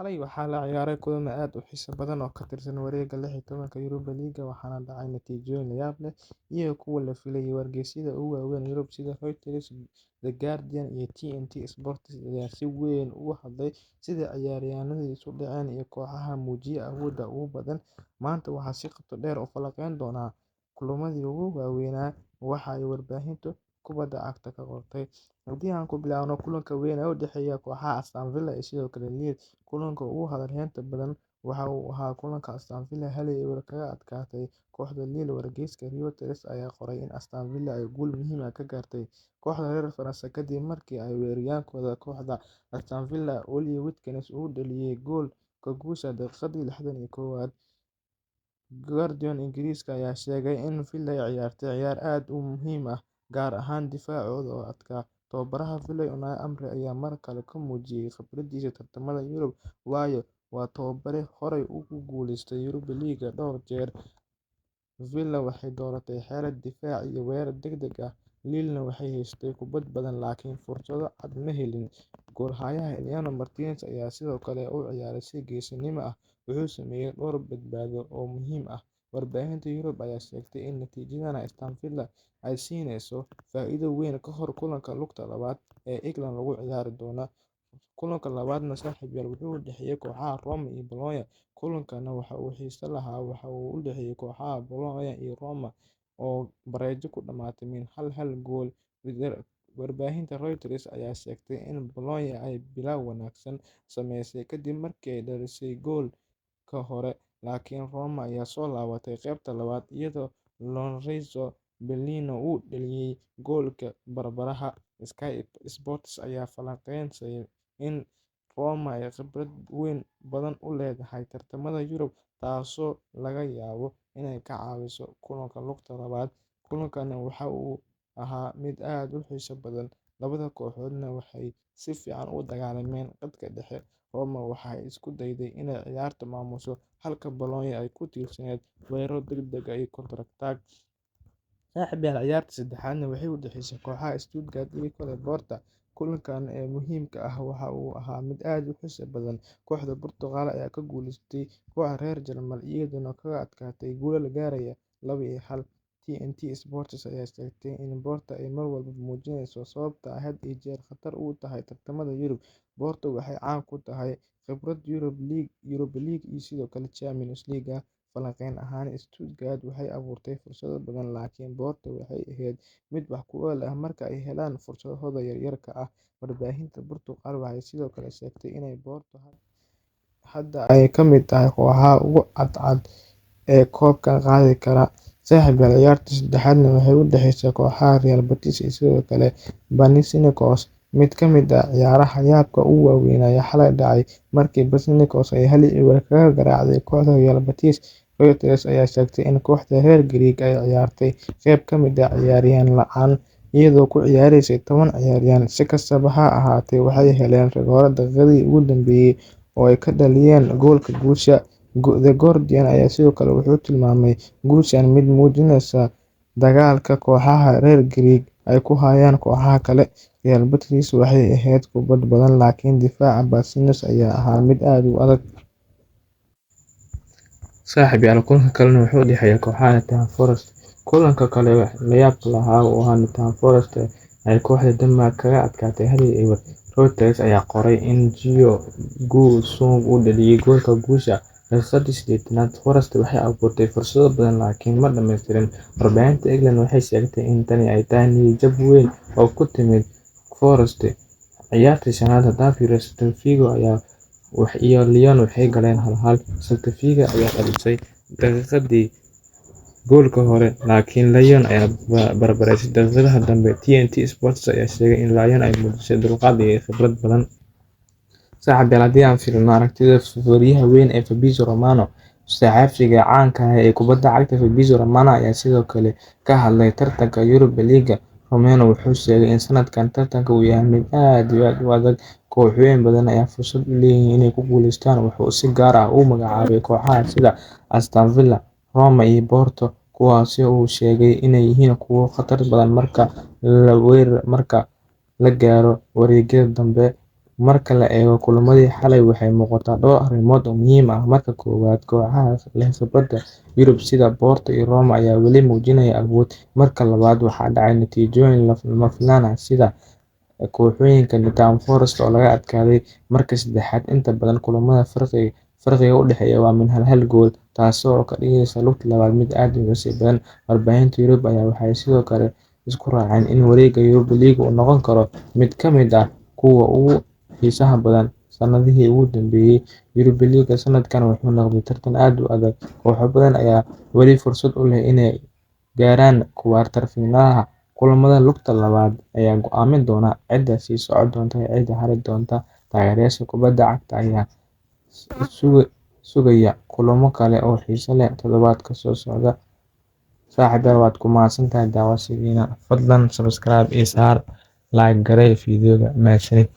Xalay waxaa la ciyaaray kulamo aad u xiiso badan oo ka tirsan wareega 16-ka Europa League waxaana dhacay natiijooyin la yaab leh iyo kuwo la filayay. Wargeysyada ugu waaweyn Yurub sida Reuters, The Guardian iyo TNT Sports ayaa si weyn uga hadlay sida ciyaarahaasi u dhaceen iyo kooxaha muujiyay awoodda ugu badan. Maanta waxaan si qoto dheer u falanqeyn doonaa kulamadii ugu waaweynaa iyo waxa ay warbaahinta kubadda cagta ka qortay. Haddii aan ku bilaabno kulanka weyn ee u dhexeeyay kooxaha Aston Villa iyo sidoo kale Lille. Kulanka ugu hadal heynta badan waxa uu ahaa kulanka Aston Villa 1-0 kaga adkaatay kooxda Lille. Wargeyska Reuters ayaa qoray in Aston Villa ay guul muhiim ah ka gaartay kooxda reer Faransa kadib markii ay weeraryahanka kooxda Aston Villa Ollie Watkins uu dhaliyay goolka guusha daqiiqadii 61aad. Guardian Ingiriiska ayaa sheegay in Villa ay ciyaartay ciyaar aad u muhiim ah, gaar ahaan difaacooda oo adkaa. Tababaraha Villa Unai Emery ayaa mar kale ku muujiyay khibradiisa tartamada Yurub, waayo waa tababare horey ugu guuleystay Europa League dhowr jeer. Villa waxay dooratay xeelad difaac iyo weerar degdeg ah, Lille-na waxay haysatay kubad badan laakiin fursado cad ma helin. Goolhayaha Emiliano Martinez ayaa sidoo kale u ciyaaray si geesinimo leh, wuxuu sameeyay dhowr badbaado oo muhiim ah. Warbaahinta Yurub ayaa sheegtay in natiijadan ay Aston Villa ay siineyso faa'iido weyn kahor kulanka lugta labaad ee England lagu ciyaari doono. Kulanka labaadna saaxiibayaal wuxuu u dhexeeyay kooxaha Roma iyo Bologna. Kulankana waxa uu xiiso lahaa waxa uu u dhexeeyay kooxaha Bologna iyo Roma oo bareejo ku dhamaatay min 1-1 gool. Warbaahinta Reuters ayaa sheegtay in Bologna ay bilow wanaagsan sameysay kadib markii ay dhalisay goolka hore, laakiin Roma ayaa soo laabatay qeybta labaad iyadoo Lorenzo Pellegrini uu dhaliyay goolka barbaraha. Sky Sports ayaa falanqeysay in Roma ay khibrad badan u leedahay tartamada Yurub, taasoo laga yaabo inay ka caawiso kulanka lugta labaad. Kulankani waxa uu ahaa mid aad u xiiso badan, labada kooxoodna waxay si fiican ugu dagaalameen khadka dhexe. Roma waxa ay isku dayday inay ciyaarta maamusho, halka Bologna ay ku tiirsanayd weerarro degdeg ah iyo counter-attack. Saaxiibayaal, ciyaarta saddexaadna waxay u dhaxaysay kooxaha Stuttgart iyo Porto. Kulankan ee muhiimka ah waxa uu ahaa mid aad u xiiso badan. Kooxda Portugal ayaa ka guuleysatay kooxda reer Jarmal iyadoo kaga adkaatay goolal gaaraya 2-1. TNT Sports ayaa sheegtay in Porto ay mar walba muujinayso sababta ay had iyo jeer khatar ugu tahay tartamada Yurub. Porto waxay caan ku tahay khibradda Europa League iyo sidoo kale Champions League. Falanqeyn ahaan, Stuttgart waxay abuurtay fursado badan, laakiin Porto waxay ahayd mid wax ku ool ah marka ay helaan fursadahooda yaryarka ah. Warbaahinta Portugal waxay sidoo kale sheegtay in Porto hadda ay ka mid tahay kooxaha ugu cadcad ee koobka qaadi kara. Saaxiibayaal, ciyaarta saddexaadna waxay u dhaxaysay kooxaha Real Betis iyo sidoo kale Panathinaikos. Mid ka mid ah ciyaaraha yaabka ugu waaweyn ayaa xalay dhacay markii Panathinaikos ay 1-0 kaga garaacday kooxda Real Betis. Reuters ayaa sheegtay in kooxda reer Greek ay ciyaartay qeyb ka mid ah ciyaaryahan la'aan, iyadoo ku ciyaareysay 10 ciyaaryahan. Si kastaba ha ahaatee, waxay heleen rigoore daqiiqadihii ugu dambeeyay oo ay ku dhaliyeen goolka guusha. The Guardian ayaa sidoo kale wuxuu tilmaamay guushan mid muujinaysa dagaalka kooxaha reer Greek ay ku hayaan kooxaha kale. Real Betis waxay lahayd kubad badan, laakiin difaaca Panathinaikos ayaa ahaa mid aad u adag. Saaxiibayaal, kulanka kalena wuxuu u dhexeeyay kooxaha Nottingham Forest. Kulanka kale la yaabka lahaa oo ahaa Nottingham Forest ay kooxda Denmark kaga adkaatay 1-0. Reuters ayaa qoray in Gio Gu-sung uu dhaliyay goolka guusha daqiiqadii 80aad. Forest waxay abuurtay fursado badan laakiin ma dhameystirin. Warbaahinta England waxay sheegtay in tani ay tahay niyad-jab weyn oo ku timid Forest. Ciyaarta shanaad haddaan fiiriyo, Celta Vigo ayaa iyo Lyon waxay galeen 1-1. Celta Vigo ayaa dhalisay daqiiqadii goolka hore, laakiin Lyon ayaa barbareysay daqiiqadaha dambe. TNT Sports ayaa sheegay in Lyon ay muujisay dulqaad iyo khibrad badan. Saaxiibayaal, haddii aan fiirino aragtida wariyaha weyn ee Fabrizio Romano, saxafiga caanka ah ee kubadda cagta Fabrizio Romano ayaa sidoo kale ka hadlay tartanka Europa League. Romano wuxuu sheegay in sanadkan tartanka uu yahay mid aad iyo aad u adag, kooxooyin badan ay fursad u leeyihiin inay ku guuleystaan. Wuxuu si gaar ah u magacaabay kooxaha sida Aston Villa, Roma iyo Porto, kuwaas oo uu sheegay inay yihiin kuwo khatar badan marka la gaaro wareegyada dambe. Marka la eego kulamadii xalay, waxay muuqata dhowr arrimood oo muhiim ah. Marka koowaad, kooxaha leh khibradda Yurub sida Porto iyo Roma ayaa weli muujinaya awood. Marka labaad, waxaa dhacay natiijooyin lama filaan ah sida kooxooyinka Nottingham Forest oo laga adkaaday. Marka saddexaad, inta badan kulamada farqiga u dhexeeya waa min hal hal gool, taasoo ka dhigaysa lugta labaad mid aad u xiiso badan. Warbaahinta Yurub ayaa waxay sidoo kale isku raaceen in wareegga Europa League uu noqon karo mid ka mid ah kuwa ugu xiisaha badan sanadihii ugu dambeeyay. Europa League sanadkan wuxuu noqday tartan aad u adag, kooxo badan ayaa weli fursad u leh inay gaaraan quarter-finaalaha. Kulamada lugta labaad ayaa go'aamin doona cidda sii socon doonta iyo cidda hari doonta. Taageerayaasha kubadda cagta ayaa sugaya kulamo kale oo xiiso leh toddobaadka soo socda. Saaxiibayaal, waad ku mahadsantahay daawashadiina. Fadlan subscribe ii saar, like garee video-ga. Mahadsanid.